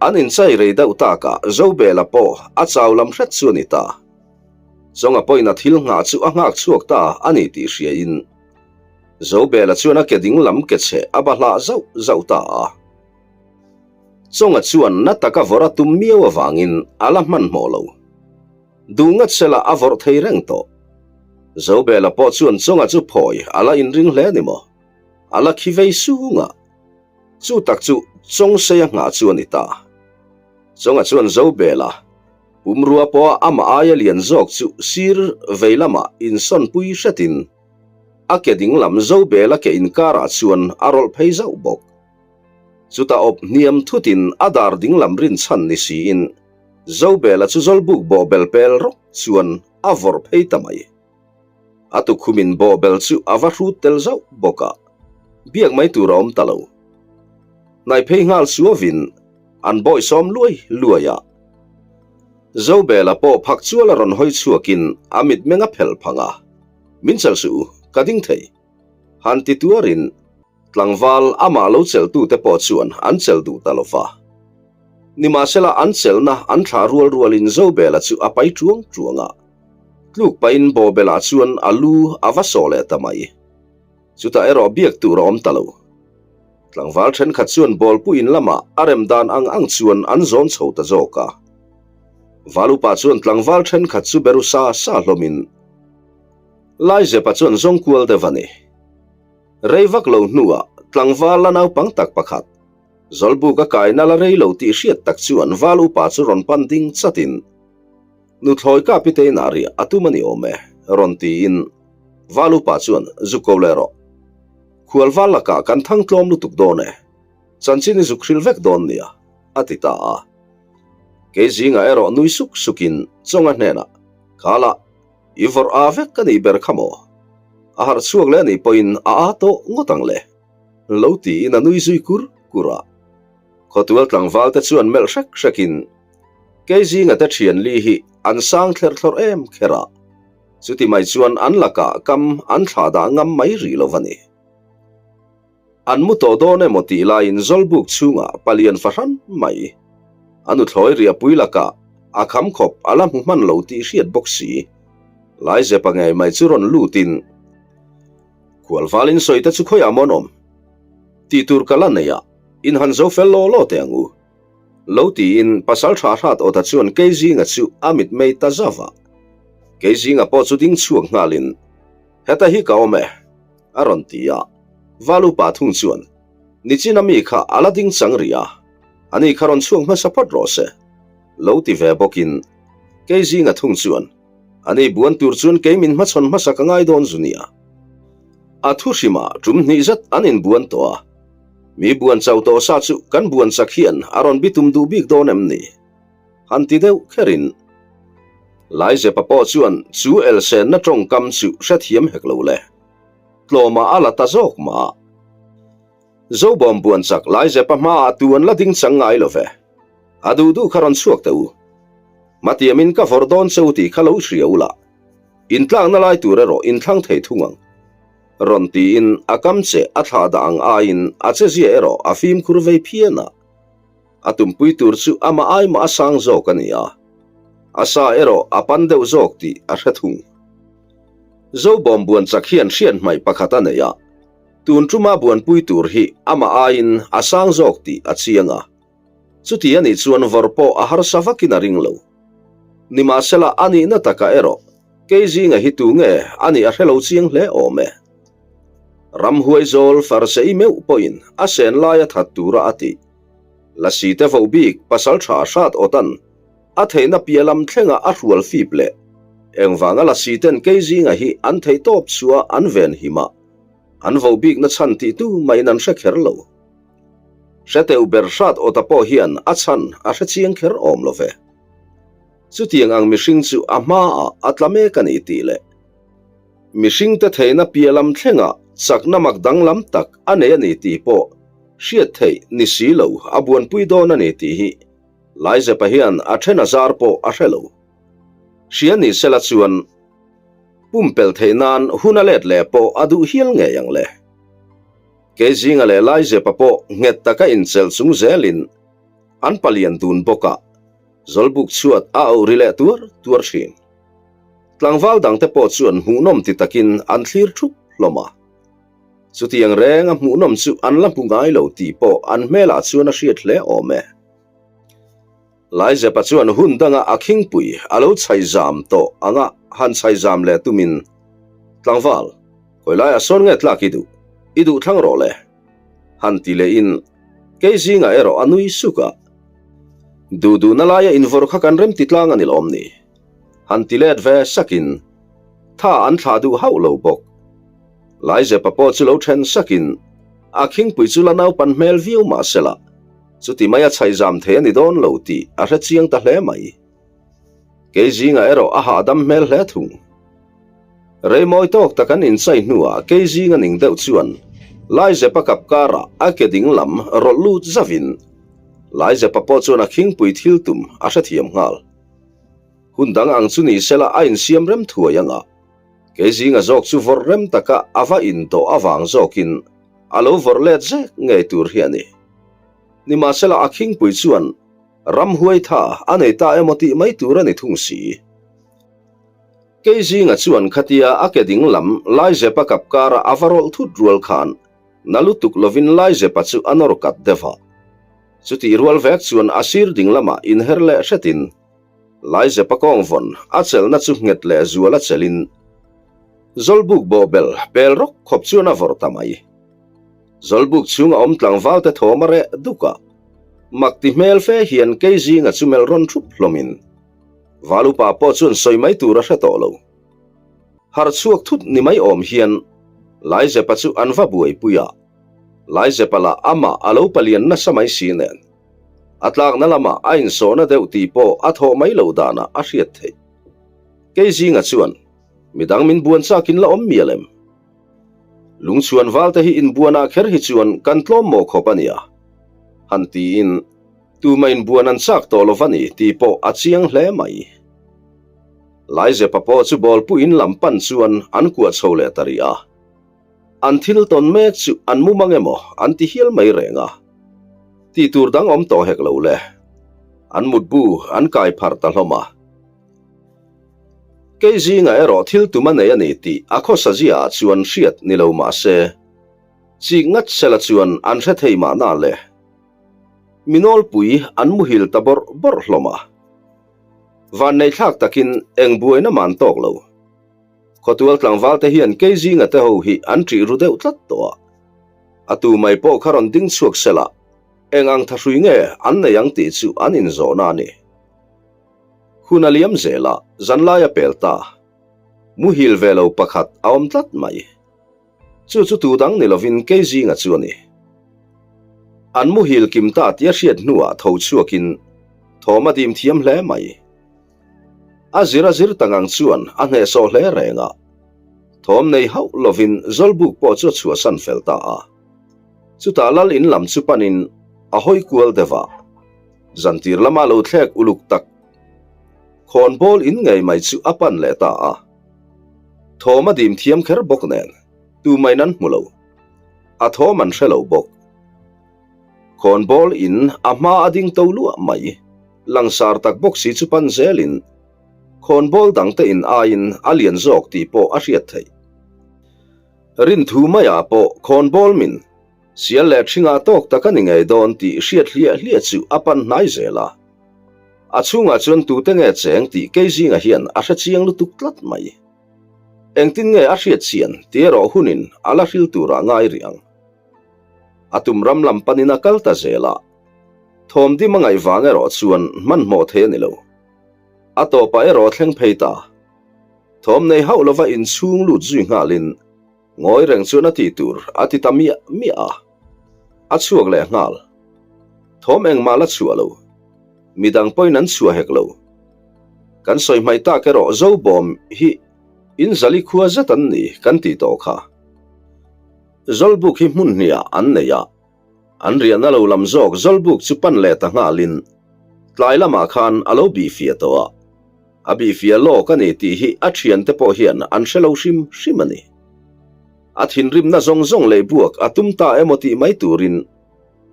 An inchai rei deuh takah Zobela pawh a chau lam hret chu a ni ta. Chawnga pawhin a thil nghah chu a nghak chhuak ta a ni tih hriain Zobela chuan a ke ding lam ke chhe a bahlah zauh zauh ta a. Chawnga chuan na taka vawrh a tum miau avangin a la hmanhmawh lo. Duh ngat sela a vawrh thei reng tawh. Zobela pawh chuan Chawnga chu phawi a la inring hle ni maw? A la khi vei sung a. Chu tak chu Chawngseia nghah chu a ni ta. Chawnga chuan Zobela pumrua pawha amah aia lian zawk chu sir vei lamah insawnpui hretin a ke ding lam Zobela ke inkarah chuan a rawlh phei zauh bawk. Chutah awp hniam thutin a dar ding lam rinchhan ni siin Zobela chu zawlbuk bawhbel pel rawk chuan a vawrh phei ta mai. A tukhumin bawhbel chu a va hrut tel zauh bawk a, biak mai tur a awm ta lo. Hnaih phei nghal suavin an bawisawm luai luai a. Zobela pawh phak chual a rawn hawi chhuakin a mitmeng a phelh phang a, Min chelh suh u, ka ding thei. Han ti tuarin Tlangval amah lo chelhtute pawh chuan an chelh duh ta lo va. Nimahsela an chelhna an thlah rual rualin Zobela chu a pai tuang tuang a. Tluk pahin Bawbela chuan a lu a va sawh leh ta mai. Chutah erawh biak tur a awm ta lo. Tlangval thenkhat chuan bawlpu in lamah a rem dan ang ang chuan an zawn chho ta zawk a. Valupa chuan tlangval thenkhat chu beru sa sa hlawmin Laizepa chuan zawng kual deuh a ni. Rei vak lo hnuah tlangval la naupang tak pakhat, Zawlbuk a kaina la rei lo tih hriat tak chuan val upa chu rawn pan ding chatin, Nuthlawi ka pitein ah riah a tum a ni awm e, rawn tiin val upa chuan zuk ko leh rawh. Khual val lakah kan thang tlawm lutuk dawn e, chanchin i zuk hrilh vek dawn nia, a ti ta a. Kei zingah erawh nui suk sukin Chawnga hnenah, Khalah, I vawrh a vek ka nih ber kha maw? A harh chhuak leh anih pawhin a aa tawh ngawt ang le. Lo tiin a nui zui kur kur a. Khawtual tlangval te chuan melh hrek hrekin kei zinga te thian li hi an sang thler thlawrh em kher a, chuti mai chuan an lakah kam an thlah dah ngam mai rih lo va ni. An mu tawh dawn emaw tih laiin Zawlbuk chhungah palian fahran mai. A nuthlawi riahpui lakah a kham khawp a la hmu hman lo tih hriat bawk si. Laizepa ngei mai chu rawn lutin, Khualvalin sawi te chu khawiah maw an awm? Tih tur ka la nei a, in han zo fel law law teh ang u. Lo tiin pasal tha hrat awta chuan Keizinga chu a mitmei ta zauh a. Keizinga pawh chu ding chhuak nghalin, Heta hi ka awm e. A rawn ti a, Valupa thung chuan, Nichina mi kha a la ding chang rih a, ani kha rawn chhuak hmasa phawt rawh se, lo ti ve bawkin kei zinga thung chuan, Ani buan tur chuan kei min hmachhawn hmasa ka ngai dawn zu nia. A thu hrimah tum hnih zet an inbuan tawh a, mi buan chau tawh sa chu kan buan chak hian a rawn bitum duh bik dawn em ni? Han ti deuh kherin Laizepa pawh chuan chu elsenna tawngkam chu hrethiam hek lo le. Tlawmah a la ta zawk mah. Zobawm buan chak Laizepa hmaah tu an la ding chang ngai lo ve. A duh duh kha rawn chhuak teh u. Hmatiamin ka vawrh dawn che u tih kha lo hria u lah. Intlakna lai tur erawh inthlang thei thung ang. Rawn tiin a kam che a thlah dah ang aiin a chezia erawh a fimkhur vei phian a. A tumpui tur chu amah ai mah a sang zawk a ni a, a sa erawh a pan deuh zawk tih a hre thung. Zobawm buan chak hian hriat hmaih pakhat a nei a, tun tuma buanpui tur hi amah aiin a sang zawk tih a chiang a, chuti a nih chuan vawrh pawh a harsa vakin a ring lo. Nimahsela a nihna takah erawh kei zinga hi tu nge a nih a hre lo chiang hle awm e. Ramhuai zawl Farsei meuh pawhin a sen laia that tura a tih. Lasi te vo bik pasal tha hrat awtan a theihna piah lam thlenga a hrual fip leh engvanga lasi ten kei zinga hi an theih tawp chhuah an ven him a, an vo bikna chhan tih tu mahin an hre kher lo. Hre teuh ber hrat awta pawh hian a chhan a hre chiang kher awm lo ve. Chutiang ang mihring chu a hmaah a tla mek a ni tih leh Mihringte theihna piah lam thlengah chakna mak danglam tak a nei a ni tih pawh hriat theih ni si lo a buanpui dawn a ni tih hi Laizepa hian a then a zar pawh a hre lo. Hria ni sela chuan pumpelh theih nan hun a let leh pawh a duh hial ngei ang le. Keizinga leh Laizepa pawh nghet taka inchelh chung zelin. An palian dun bawk a, Zawlbuk chhuat a auh ri leh tuar tuar thin. Tlangval dangte pawh chuan hmuhnawm ti takin an thlir thup hlawm a. Chutiang renga hmuhnawm chu an la hmu ngai lo tih pawh an hmelah chuan a hriat hle awm e. Laizepa chuan hun danga a khingpui a lo chhai zam tawh anga han chhai zam leh tumin, Tlangval, khawi laiah sawn nge tlak i duh? I duh thlang rawh le. Han ti lehin kei zingah erawh a nui suk a. Duh duhna laia invawrh kha kan rem ti tlang a ni lawm ni? Han ti let ve sakin tha an thlah duh hauh lo bawk. Laizepa pawh chu lo then sakin a khingpui chu la naupan hmel viau mah sela chuti mai a chhaihzam thei a ni dawn lo tih a hre chiang ta hle mai. Kei zingah erawh a hahdam hmel hle thung. Reimawi tawk tak an inchai hnuah kei zinga ning deuh chuan Laizepa kap karah a ke ding lam rawlh lut zauhin Laizepa pawh chuan a khingpui thil tum a hrethiam nghal. Hun dang ang chu ni sela a insiam rem thuai anga kei zinga zawk chu vawrh rem taka a va indawh avang zawkin a lo vawrh let zek ngei tur hi a ni. Nimahsela a khingpui chuan ramhuai tha a nei ta emaw tih mai tur a ni thung si. Kei zinga chuan khatia a ke ding lam Laizepa kap kara a va rawlh thut rual khan na lutuk lovin Laizepa chu a nawr kat deuh a. Chutih rual vek chuan a sir ding lamah inher leh hretin Laizepa kawng vawn a chelhna chu nghet leh zual a chelhin Zawlbuk bawhbel pel rawk khawp chuan a vawrh ta mai. Zawlbuk chhunga awm tlangval te thawm a reh duk a, mak ti hmel fe hian kei zinga chu melh rawn thup hlawmin Valupa pawh chuan sawi mai tur a hre tawh lo. Harh chhuak thut ni mai awm hian Laizepa chu an va buaipui a, Laizepa lah amah a lo palian nasa mai si nen a tlakna lamah a insawhna deuh tih pawh a thawh mai loh danah a hriat theih. Kei zinga chuan midang min buan chakin la awm mial em? Lungchhuan valte hi inbuanah kher hi chuan kan tlawm mawh khawp a nia, han tiin Tuma inbuan an chak tawh lo va ni tih pawh a chiang hle mai. Laizepa pawh chu bawlpuiin lam pan chuan an kuah chho leh ta rih a. An thil tawn mek chu an mu mang emaw an ti hial mai reng a. Tih tur dang awm tawh hek lo le. An mutbu an kai pharh ta hlawm a. Kei zingah erawh thil tum a nei a ni tih a khawsa ziaah chuan hriat ni lo mah se, chik ngat sela chuan an hre thei mahna le. Mi nawlpui an muhil ta bawrh bawrh hlawm a. Vanneihthlak takin eng buaina man tawk lo. Khawtual tlangval te hian kei zinga te ho hi an ṭih ru deuh tlat tawh a. A tu mai pawh kha rawn ding chhuak sela eng ang thahrui nge an nei ang tih chu an inzawhna a ni. Hun a liam zel a, zanlai a pel ta. Muhil ve lo pakhat a awm tlat mai. Chu chu tu dang ni lovin kei zinga chu a ni. An muhil kim ta tia hriat hnuah tho chhuakin thawm a dim thiam hle mai. A zir a zir ta ngang chuan a hnehsawh hle reng a. Thawm nei hauh lovin Zawlbuk pawh chu a chhuahsan fel ta a. Chutah lal in lam chu panin a hawi kual deuh a. Zantir lama lo thlek uluk tak khawnbawl in ngei mai chu a pan leh ta a. Thawm a dim thiam kher bawk nen tumain an hmu lo. A thawm an hre lo bawk. Khawnbawl in a hma a ding to luah mai. Langsar tak bawk si chu pan zelin khawnbawl dangte in aiin a lian zawk tih pawh a hriat theih. Rinthu maiah pawh khawnbawl min sial leh thingah tawk tak a ni ngei dawn tih hriat hliah hliah chu a pan hnai zel a. A chhungah chuan tute nge cheng tih kei zingah hian a hre chiang lutuk tlat mai. Engtin nge a hriat chian tih erawh hunin a la hril turah ngai rih ang. A tum ram lam panin a kal ta zel a, thawm dim a ngaih vang erawh chuan hmanhmawh thei a ni lo. A tawpah erawh a thleng phei ta. Thawm nei hauh lova inchhung lut zui nghalin Ngawi reng chuan a ti tur a ti ta miah miah a, a chhuak leh nghal. Thawm engmah la chhuah lo. Midang pawhin an chhuah hek lo. Kan sawi hmai tak erawh Zobawm hi in zali khua zet an ni kan ti tawh kha. Zawlbuk hi hmun hniah an nei a, an riahna lo lam zawk Zawlbuk chu pan leh ta nghalin tlai lamah khan a lo bihfiah tawh a. A bihfiah lawk a ni tih hi a thiante pawh hian an hre lo hrim hrim a ni. A thinrimna zawng zawng leh buak a tum ta emaw tih mai turin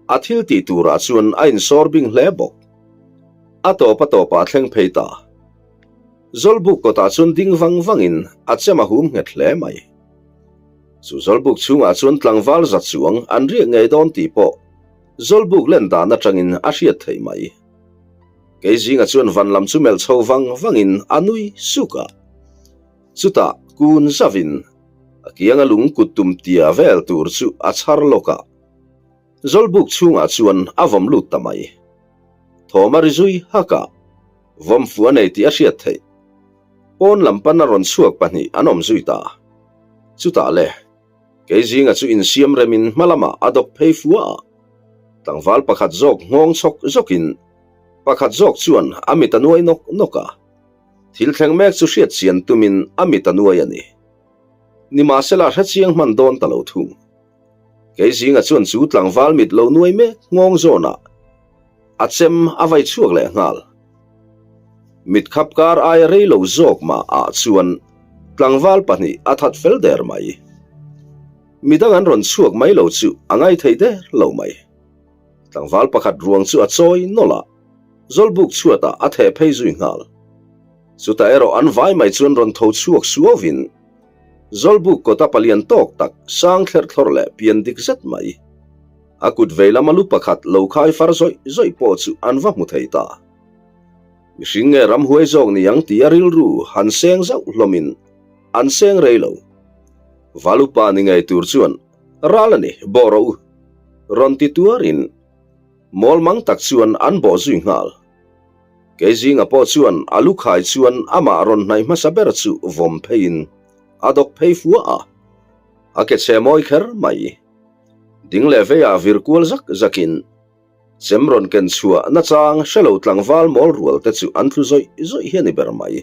A thil tih turah chuan a insawr bing hle bawk. A tawp a tawpah a thleng phei ta. Zawlbuk kawtah chuan ding vang vangin a chem a hum nghet hle mai. Chu zawlbuk chhungah chuan tlangval za chuang an riak ngei dawn tih pawh zawlbuk len dan atangin a hriat theih mai. Kei zingah chuan van lam chu melh chho vang vangin a nui suk a. Chutah kun zavin a kianga lung kut tum tia vel tur chu a chhar lawk a. Zawlbuk chhungah chuan a vawm lut ta mai. Thawm a ri zui hak a, vawm fuh a nei tih a hriat theih. Pawn lam pana rawn chhuak pahnih an awm zui ta. Chutah le, kei zinga chu insiam remin hma lamah a dawk phei fua a. Tlangval pakhat zawk nghawng chhawk zawkin pakhat zawk chuan a mit a nuai nawk nawk a. Thil thleng mek chu hriat chian tumin a mit a nuai a ni. Nimahsela hrechiang hman dawn ta lo thung. Kei zinga chuan chu tlangval mit lo nuai mek nghawng zawnah a chem a vai chhuak leh nghal. Mit khap kar aia rei lo zawk mah ah chuan tlangval pahnih a that fel der mai. Midang an rawn chhuak mai lo chu a ngai thei der lo mai. Tlangval pakhat ruang chu a chawi nawlh a, Zawlbuk chhuatah a theh phei zui nghal. Chutah erawh an vai mai chuan rawn tho chhuak suauvin Zawlbuk kawta palian tawk tak sang thlerh thlawrh leh pian dik zet mai. A kut vei lama lu pakhat lo khai far zawih zawih pawh chu an va hmu thei ta. Mihring nge ramhuai zawk ni ang tih a rilru han seng zauh hlawmin an seng rei lo. Valupa ni ngei tur chuan ral a ni, bawh rawh u. Rawn ti tuarin mawl mang tak chuan an bawh zui nghal. Kei zinga pawh chuan a lu khai chuan amah rawn hnaih hmasa ber chu vawm pheiin a dawk phei fua a, a ke chhe mawi kher mai. Ding leh veiah vir kual zak zakin chem rawn ken chhuah nachang hre lo tlangval mawl rual te chu an tlu zawih zawih hi a ni ber mai.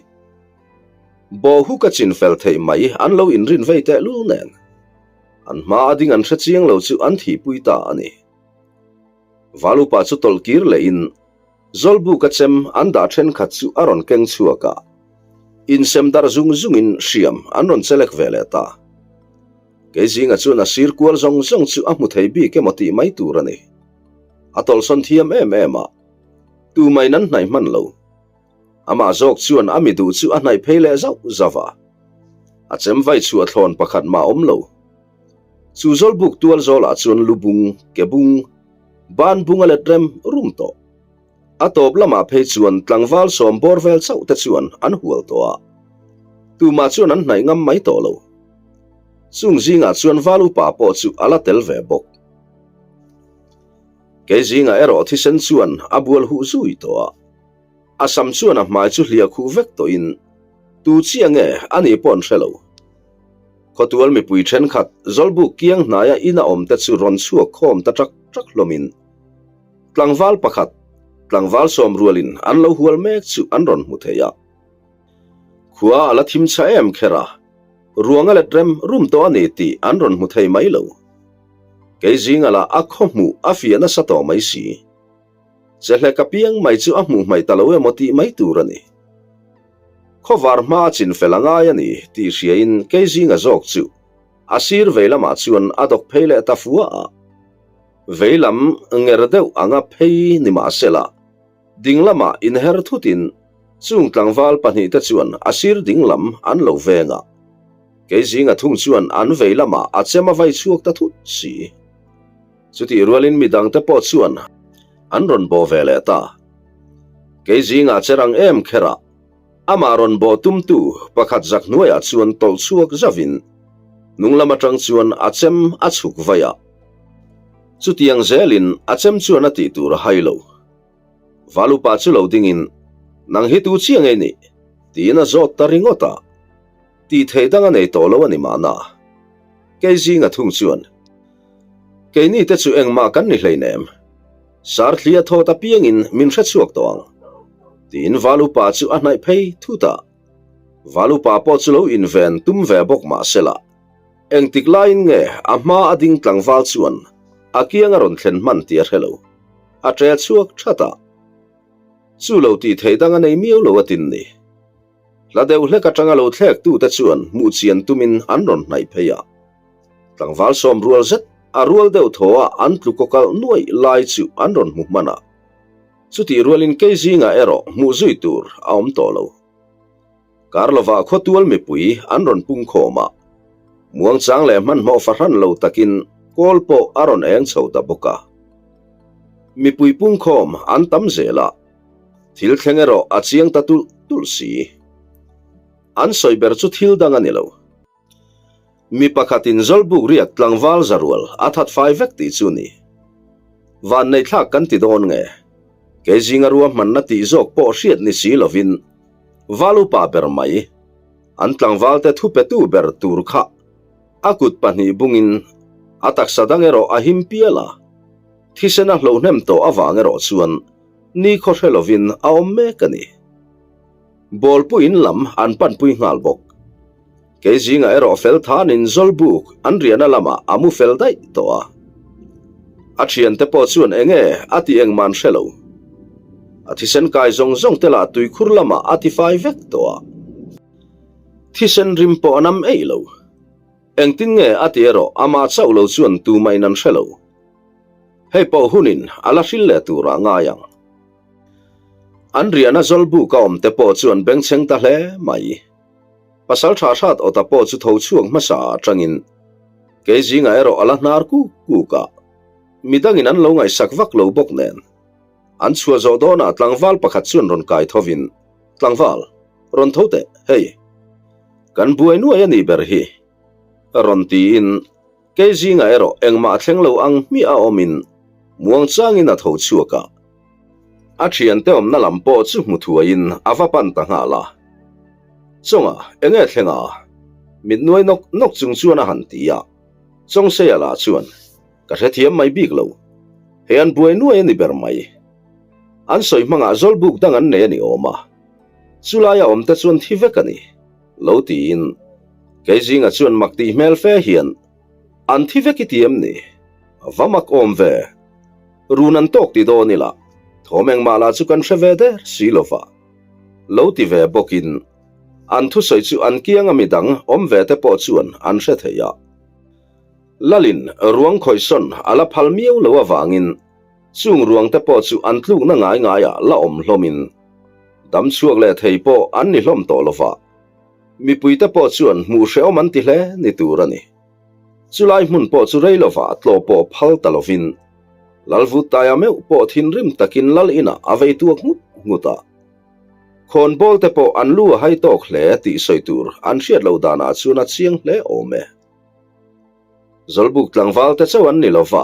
Bawhuk a chin fel theih mai an lo inrin vei tehlul nen an hma a ding an hre chiang lo chu an thihpui ta a ni. Valupa chu tawlh kir lehin Zawlbuka chem an dah thenkhat chu a rawn keng chhuak a, insem darh zung zungin hriam an rawn chelek ve leh ta. Kei zinga chuan a sir kual zawng zawng chu a hmu thei bik emaw tih mai tur a ni. A tawlhsawn thiam em em a, tumah-in an hnaih hman lo. Amah zawk chuan a mi duh chu a hnaih phei leh zauh zauh a, a chem vai chhuah thlawn pakhat mah a awm lo. Chu Zawlbuk tual zawlah chuan lu bung, ke bung, Ban bung a let rem rum tawh. A tawp lamah phei chuan tlangval sawm bawr vel chauh te chuan an hual tawh a, tumah chuan an hnaih ngam mai tawh lo. Chung zingah chuan val upa pawh chu a la tel ve bawk. Kei zingah erawh thisen chuan a bual huh zui tawh a, a sam chuan a hmai chu hliah khuh vek tawhin tu chiah nge a nih pawh an hre lo. Khawtual mipui thenkhat Zawlbuk kiang hnaia ina awmte chu rawn chhuak khawm ta ṭak ṭak hlawmin tlangval pakhat, tlangval sawm rualin an lo hual mek chu an rawn hmu thei a. Khua a la thim chha em kher a, ruang a let rem rum tawh a ni tih an rawn hmu thei mai lo. Kei zinga lah a khaw hmuh a fiah nasa tawh mai si. Chehlek apiang mai chu a hmuh hmaih ta lo emaw tih mai tur a ni. Khawvar hma a chin fel a ngai a ni tih hriain kei zinga zawk chu a sir vei lamah chuan a dawk phei leh ta fua a. Vei lam nger deuh anga phei ni mahsela ding lamah inher thutin chung tlangval pahnihte chuan a sir ding lam an lo veng a. Kei zinga thung chuan an vei lamah a chem a vai chhuak ta thut si. Chutih rualin midangte pawh chuan an rawn bawh ve leh ta. Kei zingah che rang em kher a, amah rawn bawh tumtu pakhat zak hnuaiah chuan tawlh chhuak zavin hnung lam atang chuan a chem a chhuk vai a. Chutiang zelin a chem chuan a tih tur a hai lo. Valupa chu lo dingin, Nang hi tu chiah ngei nih? tiin a zawt ta ringawt a. Tih theih dang a nei tawh lo a ni mahna. Kei zinga thung chuan, Keini te chu engmah kan ni hleinem. Sar thli a thawt apiangin min hre chhuak tawh ang. Tiin Valupa chu a hnaih phei thut a. Valupa pawh chu lo inven tum ve bawk mah sela, engtik laiin nge a hma a ding tlangval chuan a kiang a rawn thlen hman tih a hre lo. A ṭe chhuak ṭhat a. Chu lo tih theih dang a nei miau lo a tin ni. Hla deuh hlek aṭanga lo thlek tute chuan hmuh chian tumin an rawn hnaih phei a. Tlangval sawm rual zet. A rual deuh thaw a an tlu kawkalh nuaih lai chu an rawn hmu hman a. Chutih rualin kei zingah erawh hmuh zui tur a awm tawh lo. Karlovah khawtual mipui an rawn pung khawm a, muangchang leh hmanhmawh fahran lo takin kawl pawh a rawn eng chho ta bawk a. Mipui pung khawm an tam zel a, thil thleng erawh a chiang ta tulh tulh si. An sawi ber chu thil dang a ni lo. Mi pakhatin Zawlbuk riak tlangval zarual a that fai vek tih chu ni. Vanneihthlak kan ti dawn nge? Kei zinga ruahmanna tih zawk pawh hriat ni si lovin Val upa ber mai, an tlangvalte thupetu ber tur kha a kut pahnih bungin a taksa dang erawh a him pial a, thisen a hlohnem tawh avang erawh chuan nikhaw hre lovin a awm mek a ni. Bawlpui in lam an panpui nghal bawk. Kei zingah erawh fel thanin Zawlbuk an riahna lamah a mu fel daih tawh a. A thiante pawh chuan enge a tih engmah an hre lo. A thisen kai zawng zawng te lah tuikhur lamah a tifai vek tawh a. Thisen rim pawh a nam eih lo. Engtin nge a ti erawh amah chauh lo chuan tumahin an hre lo. Hei pawh hunin a la hril leh turah ngai ang. An riahna Zawlbuk a awm te pawh chu an bengchheng ta hle mai. Pasal tha hrat awta pawh chu tho chhuak hmasa atangin kei zingah erawh a la hnar kuk kuk a, midangin an lo ngaihsak vak lo bawk nen. An chhuah zawh dawnah tlangval pakhat chuan rawn kai thovin, Tlangval, rawn tho teh, hei. Kan buai nuai a nih ber hi. Rawn tiin Kei zingah erawh engmah thleng lo ang hmiah a awmin muangchangin a tho chhuak a. A thiante awmna lam pawh chu hmu thuaiin a va pan ta nghal a. Chawnga, enge thleng a? Mit nuai nawk nawk chung chuan a han ti a. Chawngseia lah chuan, Ka hrethiam mai bik lo. Hei an buai nuai a ni ber mai. An sawi hmangah zawlbuk dang an nei a ni awm a. Chulaia awmte chuan thi vek a ni. Lo tiin kei zinga chuan mak tih hmel fe hian an thi vek i ti em ni? Va mak awm ve. Run an tawk ti dawn ila thawm engmah lah chu kan hre ve der si lova. Lo ti ve bawkin an thusawi chu an kianga midang awm ve te pawh chuan an hre thei a. Lalin ruang khawihsawn a la phal miau lo avangin Chung ruang te pawh chu an tlukna ngai ngaiah la awm hlawmin dam chhuak leh thei pawh an ni hlawm tawh lova, mipui te pawh chuan hmuh hrehawm an ti hle ni tur a ni. Chulai hmun pawh chu rei lova tlawh pawh phal ta lovin Lalvuttaia meuh pawh thinrim takin lal inah a vei tuak nghut nghut a. Khawnbawl te pawh an lu a hai tawk hle tih sawi tur an hriat loh danah chuan a chiang hle awm e. Zawlbuk tlangval te chauh an ni lova,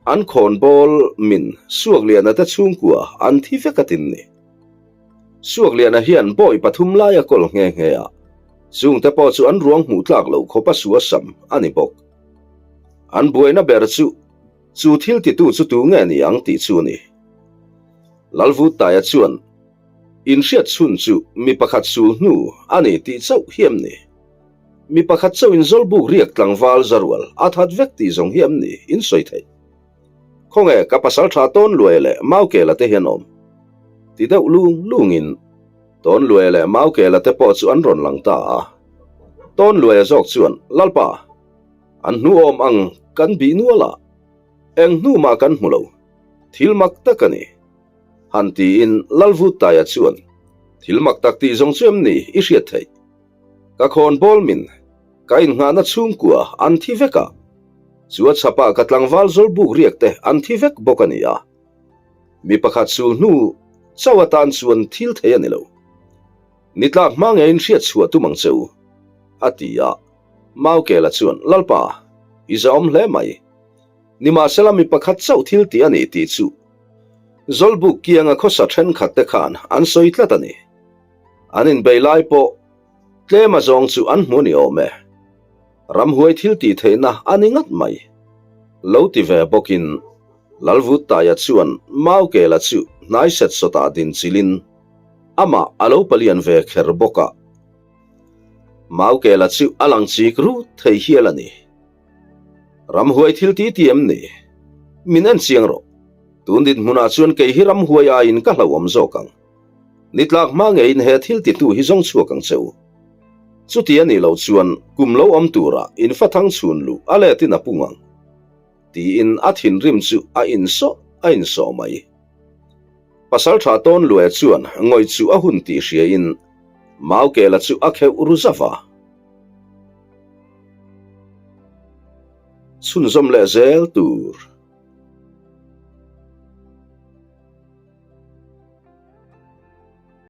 an khawnbawl min Suakliana te chhungkua an thi vek a tin ni. Suakliana hian bawi pathum lai a kawl nghe nghe a, chungte pawh chu an ruang hmuh tlak loh khawp a sua sam a ni bawk. An buaina ber chu chu thil titu chu tu nge ni ang tih chu a ni. Lalvuttaia chuan inhriat chhun chu mi pakhat sul hnu a ni tih chauh hi em ni? Mi pakhat chauhin Zawlbuk riak tlangval zarual a that vek tih zawng hi em ni in sawi theih? Khawnge ka pasal tha tawn luai leh Maukela te hian awm? Ti deuh lung lungin tawn luai leh Maukela te pawh chu an rawn lang ta a. Tawn luaia zawk chuan, Lalpa, an hnu awm ang kan bih nual a, eng hnu mah kan hmu lo, thil mak tak a ni. Han tiin Lalvuttaia chuan, Thil mak tak tih zawng chu em ni i hriat theih? Ka khawnbawl min, ka innghahna chhungkua an thi vek a, chu a chhapah ka tlangval zawlbuk riak te an thi vek bawk a ni a. Mi pakhat sul hnu chauh atan chuan thil thei a ni lo. Ni tlak hma ngeiin hriat chhuah tum ang che u, a ti a. Maukela chuan, Lalpa, i zahawm hle mai. Nimahsela mi pakhat chauh thil tih a ni tih chu zawlbuk kianga khawsa thenkhat te khan an sawi tlat a ni. An inbei lai pawh tlem a zawng chu an hmu ni awm e. Ramhuai thil tih theihna a ni ngat mai. Lo ti ve bawkin Lalvuttaia chuan Maukela chu hnai set sawtah din chilin amah a lo palian ve kher bawk a. Maukela chu a lang chik rut thei hial a ni. Ramhuai thil ti ti em ni? Min en chiang rawh. Tun dinhmunah chuan kei hi ramhuai aiin ka hlauhawm zawk ang. Ni tlak hma ngeiin he thil titu hi zawng chhuak ang che u. Chuti a nih loh chuan kum lo awm turah in fa thang chhun luh a letin a pung ang. Tiin a thinrim chu a insawh a insawh mai. Pasalṭha Tawnluaia chuan ngawih chu a hun tih hriain Maukela chu a kheuh ru zauh a. Chhunzawm leh zel tur.